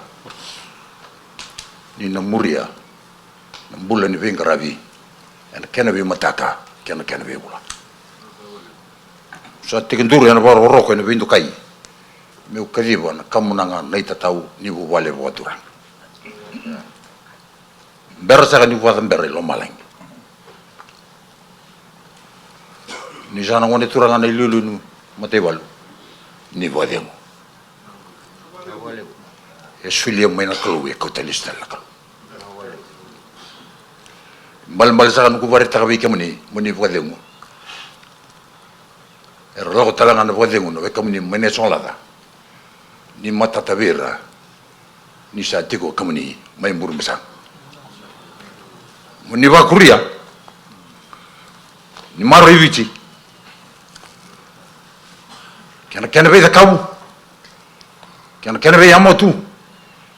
ni na muria na bula ni veiqaravi ena kena veimataka kei na kena veivula. Sa tekiduru ena vakarokoroko ena veidokai meu kaciva na kamunaga na itatau ni vuvale vakaturaga. Bera saka niu vakacabera i lomalagi. Ni sa na gone turaga na iliuliu ni mataivalu, ni vakacegu. E solia mai na Kalou, e kauta lesu tale na Kalou. Balebale saka noqu vakaraitaka vei kemuni mo ni vakacegu. Era lako tale ga na vakacegu na wekamuni mai na Sogolaca. Ni matata vei ira ni sa tiko kemuni mai Burebasaga. Mo ni vakuria ni maroroi Viti kei na kena veicakavu, kei na kena veiyamatu,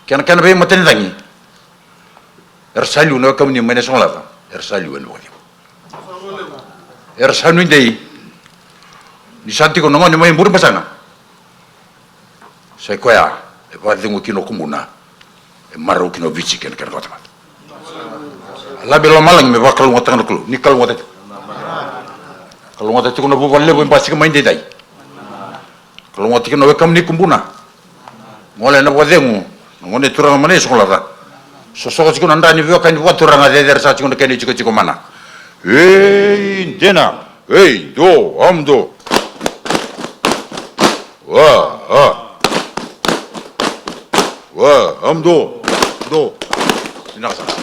kei na kena veimatanicagi. Era sa liu na wekamuni mai na Sogolaca, era sa liu ena vakacegu. Era sa nuidei ni sa tiko na gone mai Burebasaga. Sa i koya e vakacegu kina o Kubuna, e marau kina o Viti kei na kena kawatamata. A labe lomalagi me vakalougatataka na Kalou, ni kalougata tiko. Kalougata tiko na vuvale levu e basika mai daidai. Kalougata tiko na wekamuni Kubuna. Gole na vakacegu na gone turaga mai na Sogolaca. Sosoka tiko na dra ni veiwekani vakaturaga, cecere saka tiko na kena itikotiko, mana. Ei, dina. Ei, do, am, do. Wa, a. Wa, am, do. Do. Vinaka saka.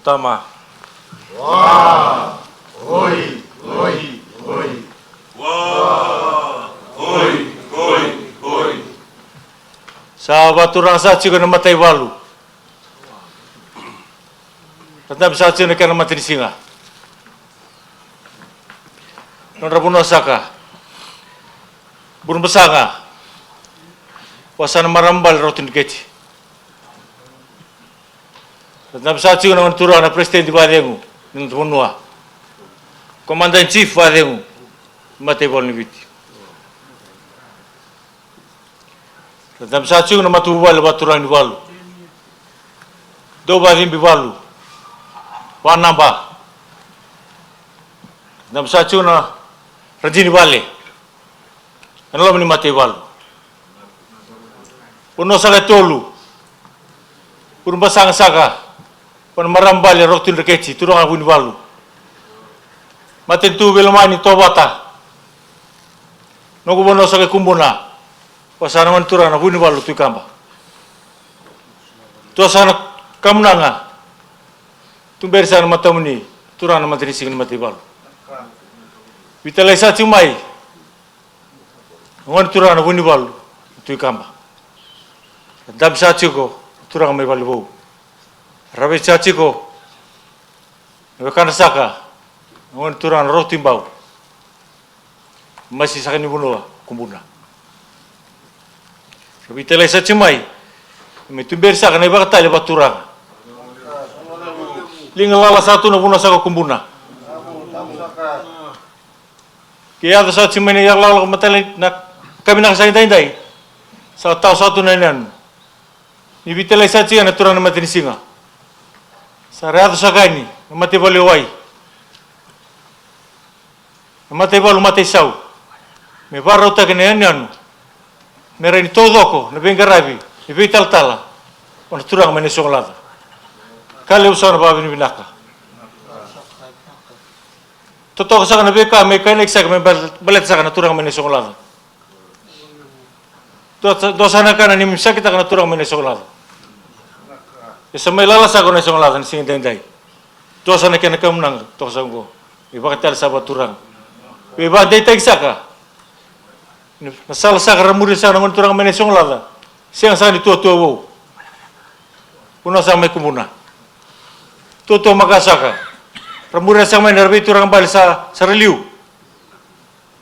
Tama. Wa, oi, oi, oi. Wa, oi, oi, oi. Sa vakaturaga saka tiko na mataivalu. Ra dabe saka tiko na kena matanisiga. Nodra vanua saka Burebasaga, Wasa na Marama Bale, Roko Tui Dreketi. Ra dabe saka tiko na gone turaga na peresitedi vakacegu ni noda vanua, Commander in Chief vakacegu ni mataivalu ni Viti. Ra dabe saka tiko na matavuvale vakaturaga ni valu, dau vakacibai valu, vakanaba. Ra dabe saka tiko na radini vale ena loma ni mataivalu. Vanua saka e tolu, Burebasaga saka, Wasa na Marama Bale, Roko Tui Dreketi, turaga Vunivalu. Matanitu Veilomani, Tovata. Noqu vanua saka e Kubuna, Wasa na gone turaga na Vunivalu, Tui Kaba. Tua saka na kamunaga, tuberi saka na matamuni, turaga na matanisiga ni mataivalu. Veitalai saka tiko mai na gone turaga na Vunivalu, Tui Kaba. Dabe saka tiko na turaga mai Valevou. Raveti saka tiko Na wekana saka na gone turaga na Roko Tui Bau, masi saka ni vanua Kubuna. Ra veitalai saka tiko mai, me tuberi saka na ivakatale vakaturaga. Liga lala saka tu na vanua saka Kubuna. Ke yaco saka tiko mai na ilakolako matale na ka vinaka saka edaidai, sa tawa saka tu na yanuyanu. Ni veitalai saka tiko na turaga na matanisiga. Sa ra yaco saka yani na mataivalu e wai, na mataivalu mataisau, me vakarautaki na yanuyanu, me rawa ni taucoko na veiqaravi, na veitalatala, o na turaga mai Naisogolaca. Ka levu saka na vakavinavinaka. Totoka saka na veika me kainaki saka me bal-, baleta saka na turaga mai Naisogolaca. Dua sa-, dua saka na ka na ni misakitaka na turaga mai Naisogolaca. E sa mai lala saka o Naisogolaca na siga edaidai. Dua saka na kena kamunaga toka saka oqo. Ivakatale saka vakaturaga. Veivakadeitaki saka. Na sala saka ra muria saka na gone turaga mai Naisogolaca. Sega saka ni tuatua vou. Vanua saka mai Kubuna. Tuatua maka saka. Ra muria saka mai na ra veituraga bale sa, sa ra liu.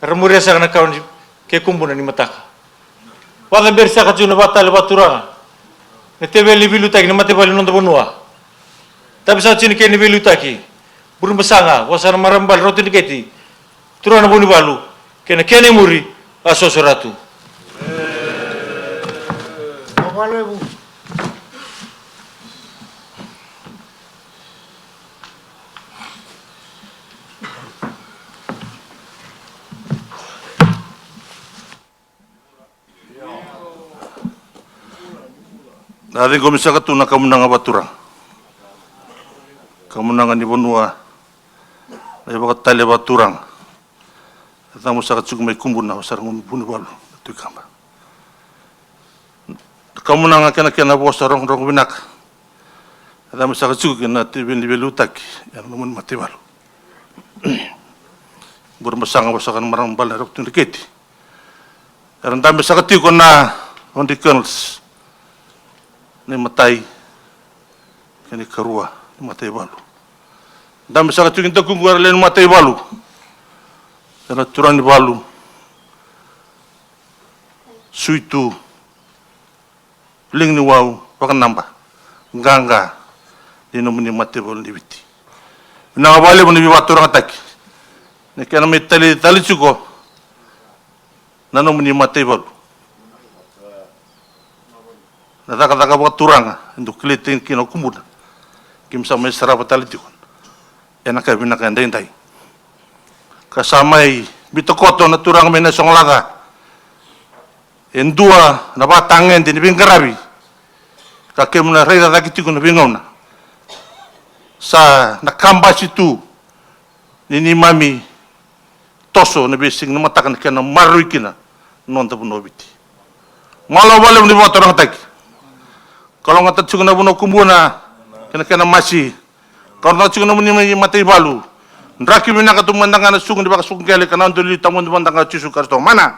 Ra muria saka na kawa ni ke Kubuna ni mataka. Vakacaberi saka tiko na vakatale vakaturaga. Na teveli ni veiliutaki ni mataivalu ni noda vanua. Tavi saka tiko ni kena veiliutaki. Burebasaga, vosa na marama bale Roko Tui Dreketi. Turaga na Vunivalu, kei na kena imuri, a soso ratu. Na ciqomi saka tu na kamunaga vakaturaga. Kamunaga ni vanua, na ivakatale vakaturaga. E camu saka tiko mai Kubuna, o sara gunu Vunivalu, na Tui Kaba. Na kamunaga kei na kena vosa rogorogo vinaka. E camu saka tiko kei na teveli ni veiliutaki, ena nomuni mataivalu. Burebasaga, vosa na marama bale Roko Tui Dreketi. Era dabe saka tiko na Odri Colonels, na imatai kei na ikarua ni mataivalu. Dabe saka tiko ni dakuqu era lewe ni mataivalu. Era turaga ni valu, suitu, liga ni wau, vakanaba, qaqa ni nomuni mataivalu ni Viti. Vinaka vakalevu na veivakaturagataki. Na kena mai tali, tali tiko na nomuni mataivalu. Na cakacaka vakaturaga e dau kilai tiko kina o Kubuna. Keimami sa mai sarava tale tiko ena ka vinaka edaidai. Ka sa mai biuta koto na turaga mai Naisogolaca e dua na vakatagede ni veiqaravi ka keimami na raica cake tiko na veigauna. Sa na kabasi tu ni neimami toso na veisiga ni mataka na kena maroroi kina na noda vanua o Viti. Malo vakalevu ni vakaturagataki. Kalougata tiko na vanua o Kubuna kei na kena masi. Kalougata tiko na nomuni mataivalu. Draki vinaka tu mada ga na suku ni vakasuku qele ka na doliu tamudu mada ga o Jisu Karisito. Mana.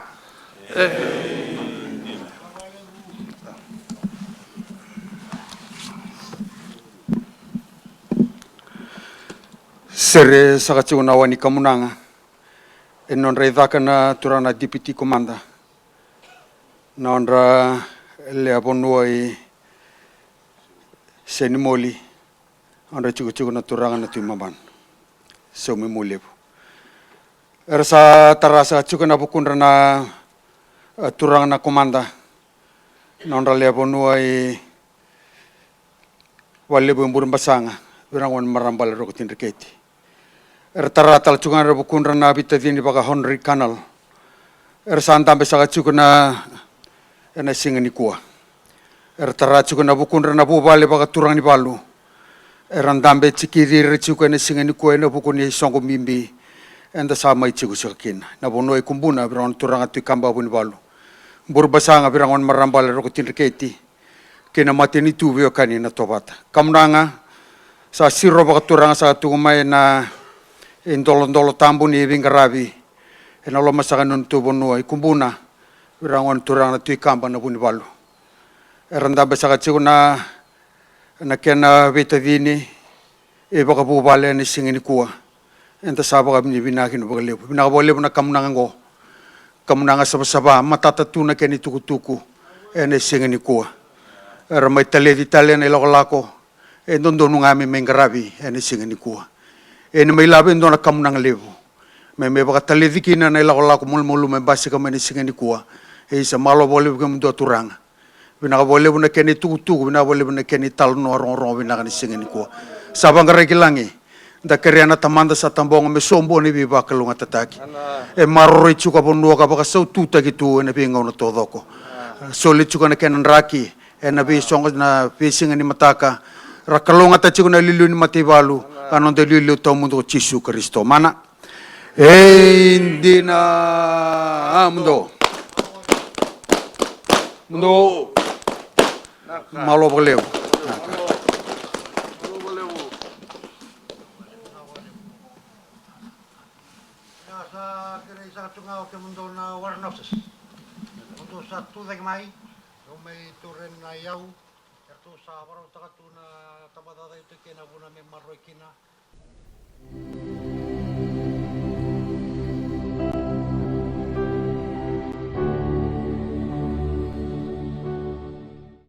Sere saka tiko na wa ni kamunaga. E nodra icaka na turaga na dipiti komada, na nodra lewe vanua i Senimoli, nodra itikotiko na turaga na Tui Mabana, Saumi Mualevu. Era sa tara saka tiko na vukudra na, e, turaga na komada, na nodra lewe vanua i Valevu e Burebasaga, vei ira gone marama bale Roko Tui Dreketi. Era tara tale tiko ga na vukudra na veitacini vaka Odri Colonel. Era sa dabe saka tiko na, ena siga nikua. Era tara tiko na vukudra na vuvale vakaturaga ni valu. Era dabe tikici ira tiko ena siga nikua ena vuku ni soqo bibi eda sa mai tiko saka kina. Na vanua i Kubuna, vei ira gone turaga Tui Kaba, Vunivalu. Burebasaga, vei ira gone marama bale Roko Tui Dreketi. Kei na matanitu, veiwekani, na Tovata. Kamunaga, sa siro vakaturaga saka tu mai na idolodolo tabu ni veiqaravi ena loma saka ni nodatou vanua i Kubuna, vei ira gone turaga na Tui Kaba, na Vunivalu. Era dabe saka tiko na, na kena veitacini, e vakavuvale ena siga nikua. Eda sa vakavinavinaka vakalevu, vinaka vakalevu na kamunaga oqo. Kamunaga savasava, matata tu na kena itukutuku ena siga nikua. Era mai taleci tale na ilakolako e dodonu ga me mai qaravi ena siga nikua. E ni mai lave e dua na kamunaga levu me mai vakataleci kina na ilakolako malumalumu e basika mai na siga nikua. E isa, malo vakalevu kemudou turaga. Vinaka vakalevu na kena itukutuku, vinaka vakalevu na kena italanoa rogorogo vinaka ni siga nikua. Sa vaqarai ki lagi, da kerea na Tamada sa tabogo me sobu ni veivakalougatataki. E maroroi tiko a vanua ka vakasaututaki tu ena veigauna taucoko. Soli tiko na kena draki ena veisoqo na veisiga ni mataka. Ra kalougata tiko na iliuliu ni mataivalu, ka noda iliuliu tawamudu ko Jisu Karisito. Mana. E dina. A, muduo. Muduo. Malo vakalevu. Ia, sa kerei saka tu ga o kemudou na warrant officers. Mudou sa tu cake mai, dou mai taura na iyau. Eratou sa vakarautaka tu na tabacakacaka i Tokina vuna me maroroi kina.